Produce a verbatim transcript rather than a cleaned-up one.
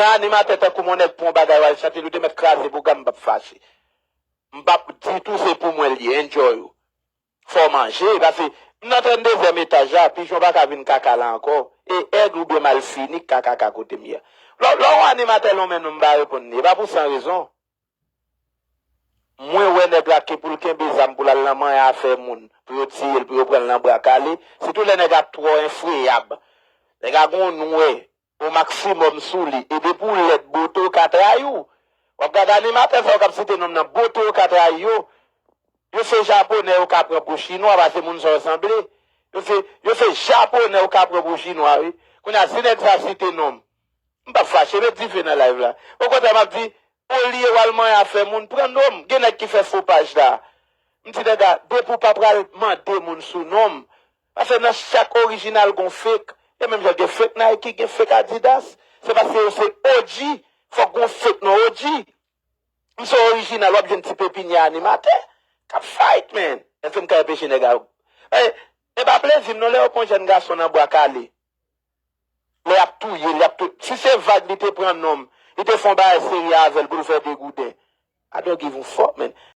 Sa animatè tankou m, yon nèg pran yon bagay, w al chante l, ou te mèt kraze pwogram, m p ap fache. M p ap ditou, se pou mwen l ye, enjoy ou. Fò w manje, paske m nan tranndezyèm etaj la, pijon pa ka vin kaka la ankò. E èg oubyen malfini k ka kaka kote m ye a. Lè lè yon animatè lonmen non m pa reponn li, e pa pou san rezon. Mwen wè nèg la ke pou l kenbe zam pou l al nan manyen afè moun, pou yo tiye l, pou yo pran l nan bra kale, sitou lè nèg la twò enfreyab. Nèg la gon nwè o maksimòm sou li, e depi w lèd, bote yo ka trayi w. W ap gade animatè sa yo k ap site non m nan, bote yo ka trayi yo. Yo se japonè yo ka pran pou chinwa, paske moun sa yo sanble. Yo se, yo se japonè yo ka pran pou chinwa, wi. Kounye a, si nèg sa site non m, m p ap fache, met dife nan live la. Okontrè, m ap di, olye w al manyen afè moun, pran non m. Gen nèg ki fè fo paj la. M di nèg la, depi w pa pral mande moun sou non m. Paske nan chak orijinal gon fake. E menm jan gen fake Nike, gen fake Adidas. Se paske yo se O G. Fòk gon fake nan O G. M se orijinal, w ap jwenn ti pepinyè animatè k ap fight, man. Èske m ka enpeche nèg la? E, e pa plezi m non, lè yo pran jèn gason nan bwa kale. Lè y ap touye l, y ap tou-, si se vag li te pran non m, li te fè yon bagay serye avè l pou l fè degouden. I don't give a fuck, man.